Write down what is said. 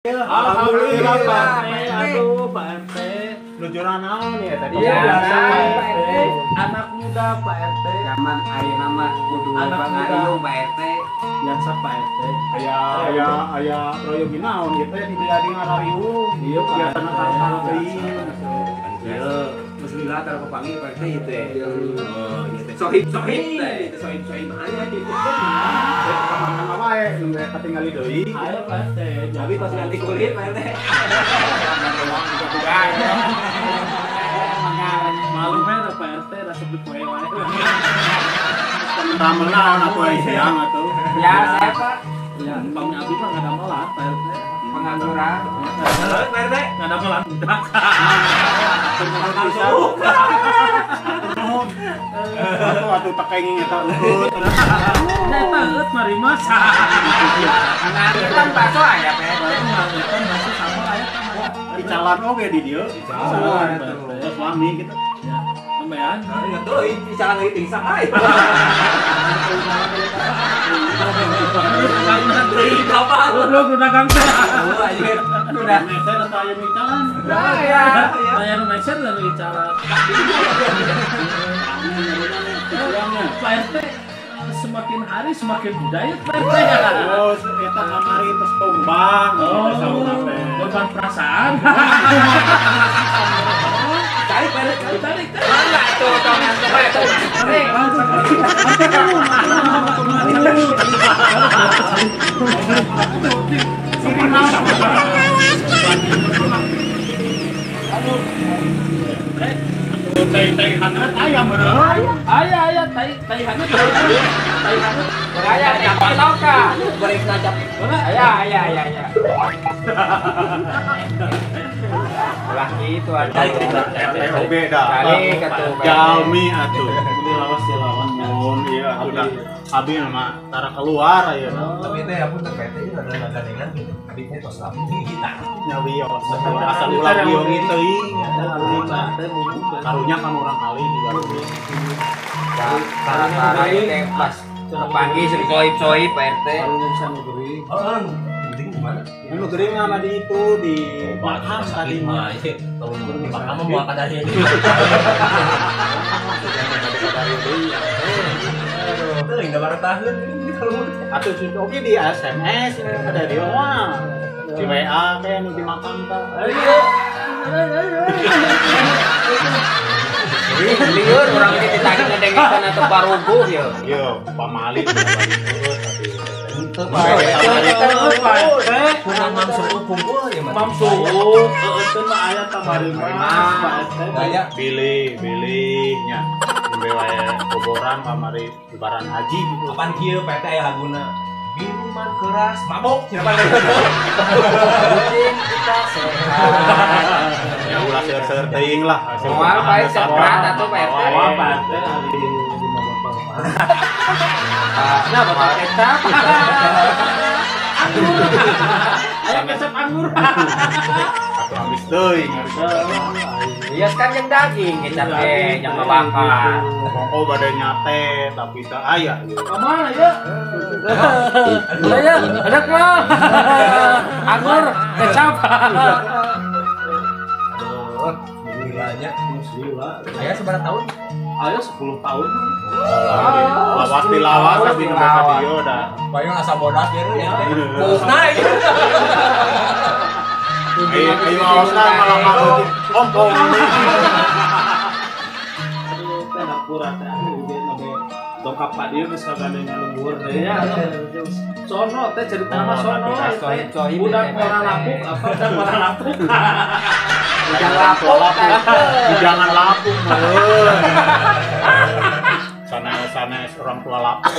Alhamdulillah Pak RT, aduh Pak RT. Lucuran naon ya tadi? Iya, biasa Pak RT. Anak muda Pak RT. Zaman ayeuna mah kudu pangariung Pak RT. Biasa Pak RT. Aya aya aya royog naon gitu ya di di ngarariung. Iya Pak. Biasana tara teuing. Iya, bismillah tara papanggih Pak RT ieu teh. Oh, ieu teh. Sohib sohib teh, sohib sohib aya kitu. Ka wae nembe katingali deui. Ayo Pak RT. Tapi pas ganti kulit Pak RT. Malu mah Pak RT resep di poe wae. Damel naon atuh siang atuh. Ya, saya Pak. Ya, pami abdi mah ngadamelan Pak RT. Pengangguran. Pak RT ngadamelan budak. Atuh atuh tekenging eta eut. Eta eut mari mas. Ngangguran bakso aya Pak RT. Ngangguran bakso sama aya tah. Icalan oge di dieu. Icalan suami gitu. Ya, lumayan. Ingat deui, icalan deui tingsak ai. Goblok nu dagang teh. Oh anjir. Nu dagang meser atau aya nu icalan? Aya. Aya nu meser dan nu icalan. Pak RT semakin hari semakin budaya Pak RT. Oh, eta kamari terus tumbang. Oh, korban perasaan. Tarik, tarik, tarik. Mana tuh tong Tai tai hangat aya meureun. Aya aya tai tai hangat. Tai hangat. Aya tai loka. Goreng ngajap. Aya aya aya aya. Ulah kitu atuh. Oge da. Tarik atuh. Jalmi atuh. Lawas lawan. Mun ieu atuh da. Abi mah tara keluar ayeuna. Tapi teh ampun teh PT rada ngagandengan gitu. Abi teh tos lami kita. Nyawios. Asal ulah wiongi teuing. Karunya kan urang kali juga. Tara-tara teh pas kepanggih sing soib-soib Pak RT. Karunya bisa nu gering. Heeh, gering di mana? Nu gering mah di itu di Bakam tadi mah. Di Bakam mah moal kadarieu. Teuing da barang tahun ini kalau atuh oge di SMS ada di mah. Di WA teh nu di makam teh. Ayo. Lieur urang teh ditagih ngedengekeun atuh baruguh ye. Ieu pamali teu kurang mamsuuk kumpul ya mah. Mamsuuk heueuh teh mah aya kamari mah. Gaya bilih bilih nya. Nembe wae boboran kamari lebaran haji gitu. Kapan kieu Pak RT aya laguna? Minuman keras mabok cenah Pak. Penting kita sehat. Ya ulah seueur-seueur teuing lah. Moal Pak sehat atuh Pak RT. Moal Pak RT ari di mabok. Nah, botol kecap. Anggur. Aya kecap anggur. Atuh habis teuing. Iya kan yang daging kecap teh yang bakar. Oh bade nyate tapi teu aya. Ka mana ya? Aya, ada mah. Anggur, kecap. Aduh, gilanya gila. Aya sabaraha tahun? Aya 10 tahun. Lawas dilawas tapi nembe ka dieu da. Payung asa bodas bieu ya. Pusna ieu. Ayo ayo awasna malah ngabeuti ompong. Aduh, teh dapur teh anu ieu nembe dongkap ka dieu geus ngagandengan lembur teh ya. Sono teh cerita mah sono. Budak ora lapuk apa budak ora lapuk. Jangan lapuk. Jangan lapuk meureun. Sanes-sanes orang tua lapuk.